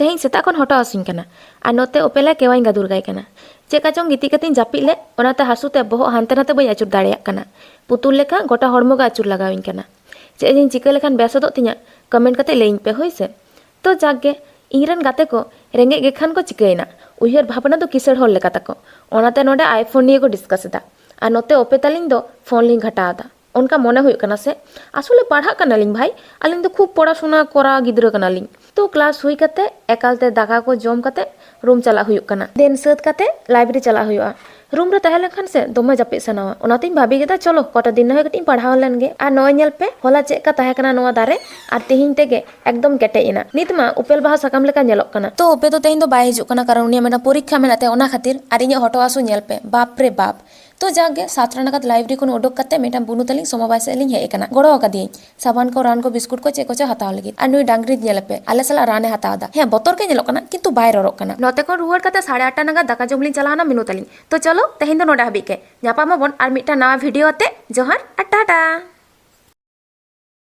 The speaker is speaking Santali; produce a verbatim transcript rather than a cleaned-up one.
ᱛᱮᱦᱮᱧ ᱥᱮᱛᱟᱜ ᱠᱷᱚᱱ ᱦᱚᱴᱚᱜ ᱦᱟᱹᱥᱩᱧ ᱠᱟᱱᱟ᱾ ᱟᱨ ᱱᱚᱛᱮ ᱚᱯᱮᱞᱟ ᱠᱮᱣᱟᱧ ᱜᱟᱫᱩᱨ ᱠᱟᱭ ᱠᱟᱱᱟ᱾ ᱪᱮᱫ ᱠᱟ ᱪᱚᱝ ᱜᱤᱛᱤᱡ ᱠᱟᱛᱮᱧ ᱡᱟᱹᱯᱤᱫ ᱞᱮᱫ, ᱚᱱᱟᱛᱮ ᱦᱟᱹᱥᱩ ᱛᱮ ᱵᱚᱦᱚᱜ ᱦᱟᱱᱛᱮ ᱱᱟᱛᱮ ᱵᱟᱹᱧ ᱟᱹᱪᱩᱨ ᱫᱟᱲᱮᱭᱟᱜ ᱠᱟᱱᱟ᱾ ᱯᱩᱛᱩᱞ ᱞᱮᱠᱟ ᱜᱚᱴᱟ ᱦᱚᱲᱢᱚ ᱜᱮ ᱟᱹᱪᱩᱨ ᱞᱟᱜᱟᱣᱤᱧ ᱠᱟᱱᱟ᱾ ᱪᱮᱫ ᱤᱧ ᱪᱤᱠᱟᱹ ᱞᱮᱠᱷᱟᱱ ᱵᱮᱥᱚᱫᱚᱜ ᱛᱤᱧᱟ, comment ᱠᱟᱛᱮ ᱞᱟᱹᱭᱟᱹᱧ ᱯᱮ, ᱦᱳᱭ ᱥᱮ? ᱛᱚ ᱡᱟᱠ ᱜᱮ, ᱤᱧ ᱨᱮᱱ ᱜᱟᱛᱮ ᱠᱚ ᱨᱮᱸᱜᱮᱡ ᱜᱮ ᱠᱷᱟᱱ ᱠᱚ ᱪᱤᱠᱟᱹᱭᱮᱱᱟ, ᱩᱭᱦᱟᱹᱨ ᱵᱷᱟᱵᱽᱱᱟ ᱫᱚ ᱠᱤᱥᱟᱹᱬ ᱦᱚᱲ ᱞᱮᱠᱟ ᱛᱟᱠᱚ᱾ ᱚᱱᱟᱛᱮ ᱱᱚᱰᱮ iPhone ᱱᱤᱭᱮ ᱠᱚ discuss ᱮᱫᱟ᱾ ᱟᱨ ᱱᱚᱛᱮ ᱚᱯᱮ ᱛᱟᱹᱞᱤᱧ ᱫᱚ phone ᱞᱤᱧ ᱜᱷᱟᱴᱟᱣ ᱮᱫᱟ᱾ ᱚᱱᱠᱟ ᱢᱚᱱᱮ ᱦᱩᱭᱩᱜ ᱠᱟᱱᱟ ᱥᱮ? ᱟᱥᱚᱞᱮ ᱯᱟᱲᱦᱟᱜ ᱠᱟᱱᱟᱞᱤᱧ ᱵᱷᱟᱭ, ᱟᱹᱞᱤᱧ ᱫᱚ ᱠᱷᱩᱵ ᱯᱚᱲᱟᱥᱩᱱᱟ ᱠᱚᱨᱟ ᱜᱤᱫᱽᱨᱟᱹ ᱠᱟᱱᱟᱞᱤᱧ᱾ ᱛᱚ class ᱦᱩᱭ ᱠᱟᱛᱮ ᱮᱠᱟᱞᱛᱮ ᱫᱟᱠᱟ ᱠᱚ ᱡᱚᱢ ᱠᱟᱛᱮ room ᱪᱟᱞᱟᱜ ᱦᱩᱭᱩᱜ ᱠᱟᱱᱟ᱾ Then ᱥᱟᱹᱛ ᱠᱟᱛᱮ library ᱪᱟᱞᱟᱜ ᱦᱩᱭᱩᱜᱼᱟ᱾ Room ᱨᱮ ᱛᱟᱦᱮᱸ ᱞᱮᱱᱠᱷᱟᱱ ᱥᱮ ᱫᱚᱢᱮ ᱡᱟᱹᱯᱤᱫ ᱥᱟᱱᱟᱣᱟ, ᱚᱱᱟᱛᱮᱧ ᱵᱷᱟᱵᱤ ᱠᱮᱫᱟ ᱪᱚᱞᱚ ᱠᱚᱴᱟ ᱫᱤᱱ ᱨᱮᱦᱚᱸ ᱠᱟᱹᱴᱤᱡ ᱤᱧ ᱯᱟᱲᱦᱟᱣ ᱞᱮᱱ ᱜᱮ᱾ ᱟᱨ ᱱᱚᱜᱼᱚᱭ ᱧᱮᱞ ᱯᱮ, ᱦᱚᱞᱟ ᱪᱮᱫ ᱞᱮᱠᱟ ᱛᱟᱦᱮᱸ ᱠᱟᱱᱟ ᱱᱚᱣᱟ ᱫᱟᱨᱮ, ᱟᱨ ᱛᱮᱦᱮᱧ ᱛᱮᱜᱮ ᱮᱠᱫᱚᱢ ᱠᱮᱴᱮᱡ ᱮᱱᱟ᱾ ᱱᱤᱛ ᱢᱟ ᱩᱯᱮᱞ ᱵᱟᱦᱟ ᱥᱟᱠᱟᱢ ᱞᱮᱠᱟ ᱧᱮᱞᱚᱜ ᱠᱟᱱᱟ᱾ ᱛᱚ ᱚᱯᱮ ᱫᱚ ᱛᱮᱦᱮᱧ ᱫᱚ ᱵᱟᱭ ᱦᱤᱡᱩᱜ ᱠᱟᱱᱟ, ᱠᱟᱨᱚᱱ ᱩᱱᱤᱭᱟᱜ ᱢᱤᱫᱴᱟᱝ ᱯᱚᱨᱤᱠᱠᱷᱟ ᱢᱮᱱᱟᱜ ᱛᱟᱭᱟ, ᱚᱱᱟ ᱠᱷᱟᱹᱛᱤᱨ᱾ ᱟᱨ ᱤᱧᱟᱹᱜ ᱦᱚᱴᱚᱜ ᱦᱟᱹᱥᱩ ᱧᱮᱞ ᱯᱮ, ᱵᱟᱯ ᱨᱮ ᱵᱟᱯ᱾ ᱛᱚ ᱡᱟᱠ ᱜᱮ, ᱥᱟᱛᱴᱟ ᱱᱟᱜᱟᱫ library ᱠᱷᱚᱱ ᱩᱰᱩᱠ ᱠᱟᱛᱮ ᱢᱤᱫᱴᱟᱝ ᱵᱩᱱᱩ ᱛᱟᱹᱞᱤᱧ ᱥᱚᱢᱚᱵᱟᱭ ᱥᱮᱫ ᱞᱤᱧ ᱦᱮᱡ ᱟᱠᱟᱱᱟ, ᱜᱚᱲᱚ ᱟᱠᱟᱫᱤᱭᱟᱹᱧ ᱥᱟᱵᱟᱱ ᱠᱚ, ᱨᱟᱱ ᱠᱚ, ᱵᱤᱥᱠᱩᱴ ᱠᱚ, ᱪᱮᱫ ᱠᱚᱪᱚ ᱦᱟᱛᱟᱣ ᱞᱟᱹᱜᱤᱫ᱾ ᱟᱨ ᱱᱩᱭ ᱰᱟᱝᱨᱤ ᱧᱮᱞᱮ ᱯᱮ, ᱟᱞᱮ ᱥᱟᱞᱟᱜ ᱨᱟᱱᱮ ᱦᱟᱛᱟᱣ ᱮᱫᱟ᱾ ᱦᱮᱸ, ᱵᱚᱛᱚᱨ ᱜᱮ ᱧᱮᱞᱚᱜ ᱠᱟᱱᱟ, ᱠᱤᱱᱛᱩ ᱵᱟᱭ ᱨᱚᱨᱚᱜ ᱠᱟᱱᱟ᱾ ᱱᱚᱛᱮ ᱠᱷᱚᱱ ᱨᱩᱣᱟᱹᱲ ᱠᱟᱛᱮ ᱥᱟᱲᱮ ᱟᱴᱴᱟ ᱱᱟᱜᱟᱫ ᱫᱟᱠᱟ ᱡᱚᱢ ᱞᱤᱧ ᱪᱟᱞᱟᱣᱱᱟ ᱢᱤᱱᱩ ᱛᱟᱹᱞᱤᱧ᱾ ᱛᱚ ᱪᱚᱞᱚ, ᱛᱮᱦᱮᱧ ᱫᱚ ᱱᱚᱰᱮ ᱦᱟᱹᱵᱤᱡ ᱜᱮ᱾ ᱧᱟᱯᱟᱢ ᱟᱵᱚᱱ ᱟᱨ ᱢᱤᱫᱴᱟᱝ ᱱᱟᱣᱟ video ᱟᱛᱮ᱾ ᱡᱚᱦᱟᱨ ᱟᱨ ᱴᱟᱴᱟ᱾